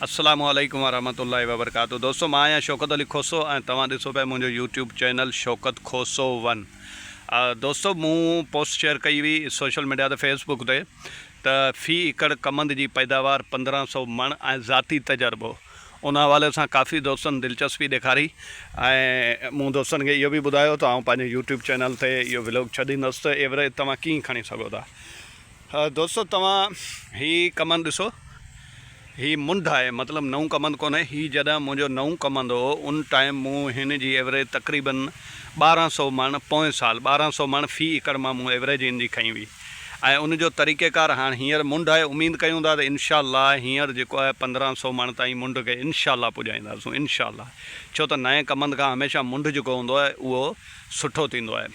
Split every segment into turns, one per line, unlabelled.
السلام عليڪم ورحمة الله وبرڪاته دوستو مان آهيان شوڪت علي کوسو ۽ توهان ڏسو پيا منهنجو YouTube channel Shaukat Khoso one دوستو مون پوسٽ شيئر ڪئي هئي سوشل ميڊيا تي فيس بڪ تي ته في ايڪڙ ڪمند جي پيداوار 1500 مڻ ۽ ذاتي تجربو ان حوالي سان ڪافي دوستن دلچسپي ڏيکاري ۽ مون دوستن کي اهو به ٻڌايو ته آئون پنهنجي يوٽيوب چينل تي اهو ولاگ ڇڏيندس ته ايوريج توهان ڪيئن کڻي سگهو ٿا دوستو توهان هي ڪمند ڏسو هي منڍ آهي مطلب نئون ڪمند ڪونهي هي جڏهن منهنجو نئون ڪمند هو ان ٽائيم مون هن جي ايوريج تقريبن 12 سو مڻ پوئين سال 12 سو مڻ في ايڪڙ مان مون ايوريج هن جي کنئي هئي ۽ ان جو طريقي ڪار هاڻ هينئر منڍ آهي اميد ڪيون ٿا ته انشاء الله هينئر جيڪو آهي 15 سو مڻ تائين منڍ کي انشاء الله پڄائينداسون انشاء الله ڇو ته نئين ڪمند کان هميشه منڍ جيڪو هوندو آهي اهو سٺو ٿيندو آهي.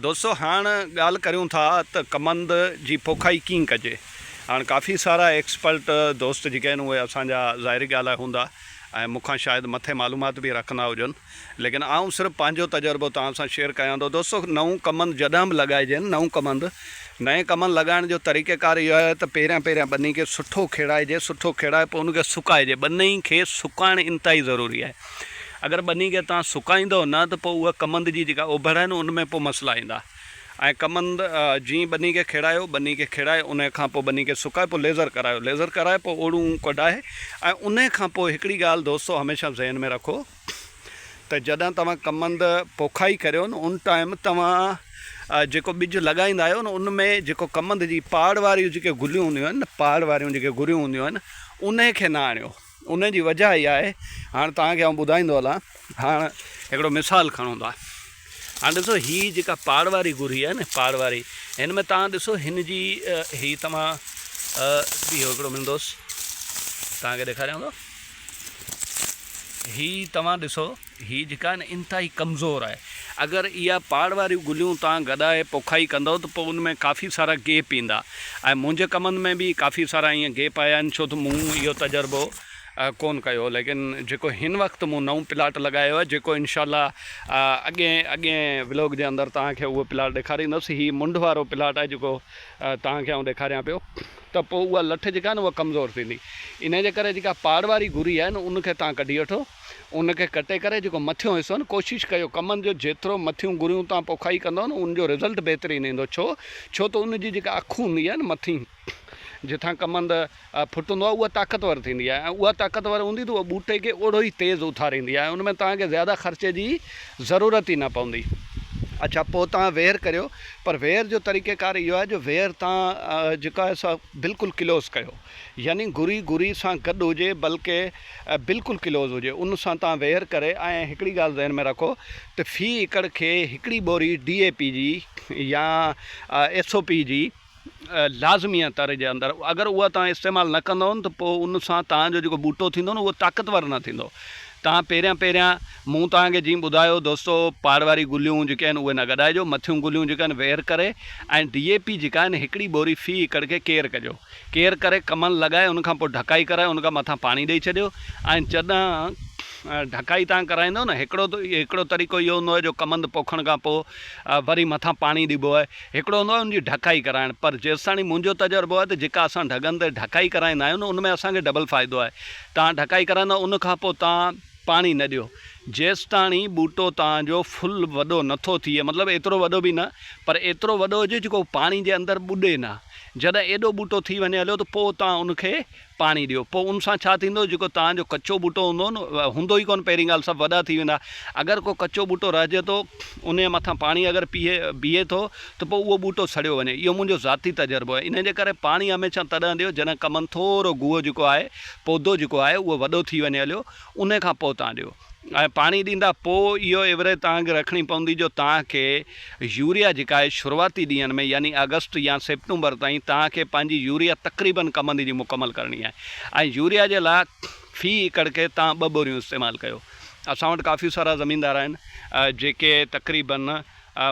دوستو هاڻ ڳالهه ڪريون ٿا ته ڪمند جي پوکائي ڪيئن ڪجي. هاڻ ڪافي سارا ايڪسپرٽ دوست جيڪي آهن اهي اسان جا ظاهري ڳالهه آهي هوندا ۽ مون کان شايد مٿي معلومات به رکندا هجن ليڪن آئون صرف پنهنجو تجربو توهان سان شيئر ڪيان ٿو. دوستو نئون ڪمند جڏهن به لڳائجي نه نئون ڪمند نئين ڪمند لڳائڻ جو طريقه ڪار اهو آهي ته پهريان پهريان ٻني کي سٺو کيڙائجي سٺو کيڙائي پوء ان کي سڪائجي ٻني کي سڪائڻ انتهائي ضروري آهي. اگر ٻني کي توهان سڪائيندؤ نه ته پوء اها ڪمند جي جيڪا اوڀڙ آهي نه ان ۾ پوء مسئلا ايندا ۽ ڪمند جيئن ٻني کي کيڙايو ٻني کي کيڙائي ان کان پوء ٻني کي سڪائي پوء ليزر ڪرايو ليزر ڪرائي پوء اوڙون ڪڍائي ۽ ان کان پوء هڪڙي ڳالهه دوستو هميشه ذهن ۾ رکو ته جڏهن توهان ڪمند پوکائي ڪريو نه ان ٽائيم توهان جيڪو ٻج لڳائيندا آهيو نه ان ۾ جيڪو ڪمند جي پاڙ واريون جيڪي گليون هونديون آهن نه پاڙ واريون جيڪي گريون هونديون آهن ان کي نه آڻيو ان جي وجه اها آهي، هاڻ توهان کي آئون ٻڌائيندو هلان، هاڻ هڪڙو مثال کڻون ٿا، هاڻ ڏسو هي جيڪا پاڙ واري گري آهي نه پاڙ واري، هن ۾ توهان ڏسو هن جي هي توهان بيهو هڪڙو منٽ دوست توهان کي ڏيکاريان ٿو، هي توهان ڏسو هي جيڪا آهي نه انتهائي ڪمزور آهي، اگر اها پاڙ واريون گليون توهان گڏائي پوکائي ڪندؤ ته پوء ان ۾ ڪافي سارا گيپ ايندا ۽ منهنجي ڪمند ۾ به ڪافي سارا ائين گيپ آيا آهن ڇو ته مون اهو تجربو ڪونه ڪيو ليڪن جيڪو هن وقت مون نئون پلاٽ لڳايو آهي جيڪو انشاء الله اڳئين اڳئين ولوگ جي اندر توهان کي اهو پلاٽ ڏيکاريندس هي منڍ وارو پلاٽ آهي جيڪو توهان کي آئون ڏيکاريان پيو ته پوء اها لٺ جيڪا آهي نه اها ڪمزور ٿيندي انهي جي ڪري جيڪا پاڙ واري گري آهي نه ان کي توهان ڪڍي وٺو ان کي ڪٽي ڪري جيڪو مٿيون حصو آهي نه ڪوشش ڪيو ڪمند جو جيترو مٿيون گريون تان پوکائي ڪندو نه ان جو رزلٽ بهترين ايندو ڇو ڇو ته ان جي جيڪا اک هوندي آهي نه مٿين جتان ڪمند ڦٽندو آهي اها طاقتور ٿيندي آهي ۽ اها طاقتور هوندي ته اها ٻوٽي کي اوڙو ئي تيز اٿاريندي آهي ان ۾ توهان کي زياده خرچي جي ضرورت ئي نه پوندي اڇا پوء توهان وير ڪريو پر وير جو طريقه ڪار اهو آهي جو وير توهان جيڪا آهي سا بلڪل ڪلوز ڪيو يعني گري گري سان گڏ هجي بلڪه بلڪل ڪلوز هجي ان سان توهان ويهر ڪري ۽ هڪڙي ڳالهه ذهن ۾ رکو ته في ايڪڙ کي هڪڙي ٻوري ڊي اي پي جي يا ايس او پي جي لازمي آهي تر جي اندر اگر اها توهان استعمال نه ڪندؤ ته پوء ان سان توهان جو جيڪو ٻوٽو ٿيندو نه اهو طاقتور نه ٿيندو توهان پهريان پهريان مون توهان کي جيئن ٻڌايو دوستو پاڙ واري گليون جيڪي آهن اهي نه گڏائجو مٿيون گليون جيڪي آهن ويهر ڪري ۽ ڊي اي پي جيڪا آهن هڪڙي ٻوري في ايڪڙ کي ڪير ڪجو ڪير ڪري ڪمن لڳائي ان کان پوء ڍڪائي ڪرائي ان کان مٿان پاڻي ڏئي ڇڏيو ۽ جڏهن ڍڪائي تان ڪرائيندو نه هڪڙو ته هڪڙو طريقو اهو هوندو آهي جو ڪمند پوکڻ کان پوء وري مٿان پاڻي ڏبو آهي هڪڙو هوندو آهي ان جي ڍڪائي ڪرائڻ پر جيستاڻي منهنجو تجربو آهي ته جيڪا اسان ڍڳن تي ڍڪائي ڪرائيندا آهيون نه ان ۾ اسان کي ڊبل فائدو آهي تان ڍڪائي ڪرائيندو ان کان پوء تان پاڻي نه ڏيو جيستاڻي ٻوٽو تان جو فل وڏو نٿو ٿئي مطلب ايترو وڏو به نه پر ايترو وڏو هجي جيڪو پاڻي جي اندر ٻڏي نه جڏهن ايڏو ٻوٽو ٿي وڃي هليو ته پوء توهان ان کي پاڻي ڏيو. پوء ان سان ڇا ٿيندو جيڪو توهان جو ڪچو ٻوٽو هوندو نه هوندو ئي ڪونه پهرين ڳالهه سڀ وڏا ٿي ويندا. اگر ڪو ڪچو ٻوٽو رهجي ٿو انهيء مٿان پاڻي اگر پيهي بيهي ٿو ته پوء اهو ٻوٽو سڙيو وڃي. اهو منهنجو ذاتي تجربو آهي. انهيء جي ڪري پاڻي هميشه تڏهن ڏيو جڏهن ڪمند ٿورو گوهه جيڪو آهي پودو جيڪو آهي اهو وڏو ٿي وڃي هليو انهيء کان پوء توهان ڏيو. ۽ پاڻي ڏيندا پوء اهو ايوريج توهان کي رکڻي پوندي جو توهان کي يوريا جيڪا آهي شروعاتي ڏينهن ۾ يعني آگسٽ يا سيپٽمبر تائين توهان کي پنهنجي يوريا تقريبن ڪمندي جي مڪمل ڪرڻي آهي ۽ يوريا جي لاء في ايڪڙ کي توهان ٻه ٻوريون استعمال ڪيو اسان وٽ ڪافي سارا زميندار آهن جيڪي تقريبن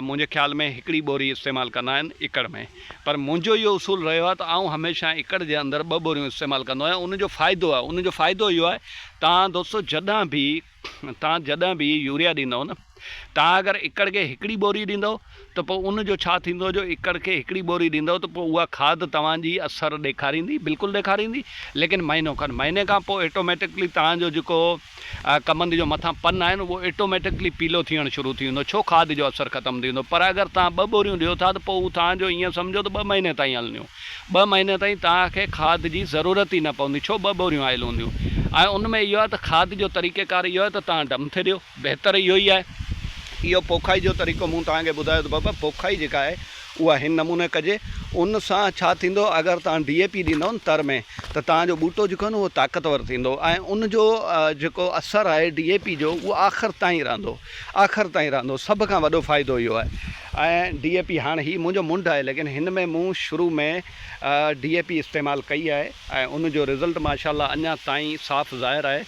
منهنجي خيال ۾ هڪڙي ٻوري استعمال ڪندا آهن ايڪڙ ۾ پر منهنجو اهو اصول رهيو آهي ته آئون هميشه ايڪڙ جي اندر ٻه ٻوريون استعمال ڪندو آهيان ان جو فائدو آهي ان جو فائدو اهو آهي تان دوستو جڏهن به تان جڏهن به يوريا ڏيندو نه. توهان اگر ايڪڙ کي هڪڙي ٻوري ڏيندؤ ته پوء ان جو ڇا ٿيندو جو ايڪڙ کي هڪڙي ٻوري ڏيندؤ ته پوء اها کاڌ توهان جي اثر ڏيکاريندي بلڪل ڏيکاريندي ليڪن مهينو کن مهيني کان پوء ايٽوميٽڪلي توهان جو جيڪو ڪمند جو مٿان پن آهن اهو ايٽوميٽڪلي پيلو ٿيڻ شروع ٿي ويندو ڇو کاڌ جو اثر ختم ٿي ويندو پر اگر توهان ٻه ٻوريون ڏيو ٿا ته پوء اهو توهان جو ائين سمجهو ته ٻه مهيني تائين هلنديون ٻه مهيني تائين توهان کي کاڌ جي ضرورت ئي نه پوندي ڇو ٻه ٻوريون آيل هونديون ۽ ان ۾ اهو آهي ته کاڌ جو طريقيڪار اهو آهي ته توهان ڊم ٿي ڏيو بهتر اهو ئي آهي. اهو پوکائي جو طريقو مون توهان کي ٻڌايو ته بابا پوکائي جيڪا آهي اها هن نموني ڪجي. ان سان ڇا ٿيندو اگر توهان ڊي اي پي ڏيندؤ نه تر ۾ ته توهان جو ٻوٽو جيڪو آهي نه اهو طاقتور ٿيندو ۽ ان جو جيڪو اثر آهي ڊي اي پي جو اهو آخر تائين رهندو آخر تائين رهندو سڀ کان وڏو فائدو اهو آهي ۽ ڊي اي پي هاڻ هي منهنجو منڍ آهي ليڪن هن ۾ مون شروع ۾ ڊي اي پي استعمال ڪئي آهي ۽ ان جو رزلٽ ماشاء الله اڃا تائين صاف ظاهر آهي.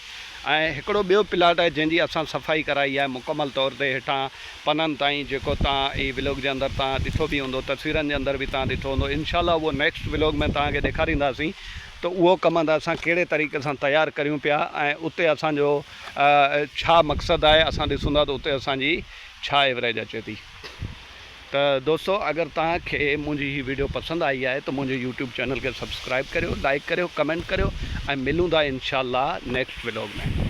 ۽ هڪڙو ٻيو پلاٽ آهي جنهن جي اسان صفائي ڪرائي آهي مڪمل طور تي هيٺان پنن تائين جيڪو توهان هي ولوگ جي اندر توهان ڏٺو به هوندو تصويرن جي اندر به توهان ڏٺو هوندو انشاء الله اهو نيڪسٽ ولوگ ۾ توهان کي ڏيکارينداسين ته اهو ڪمند اسان ڪهڙي طريقي سان تيار ڪريون پيا ۽ اتي اسان جو ڇا مقصد آهي اسان ڏسون ٿا ته اتي اسان جي ڇا ايوريج اچي ٿي. ته دوستو اگر توهان کي منهنجي هي ويڊيو پسند آئي آهي ته منهنجي يوٽيوب چينل کي سبسڪرائب ڪريو لائيڪ ڪريو ڪمينٽ ڪريو ۽ ملون ٿا انشاء الله نيڪسٽ ولاگ ۾.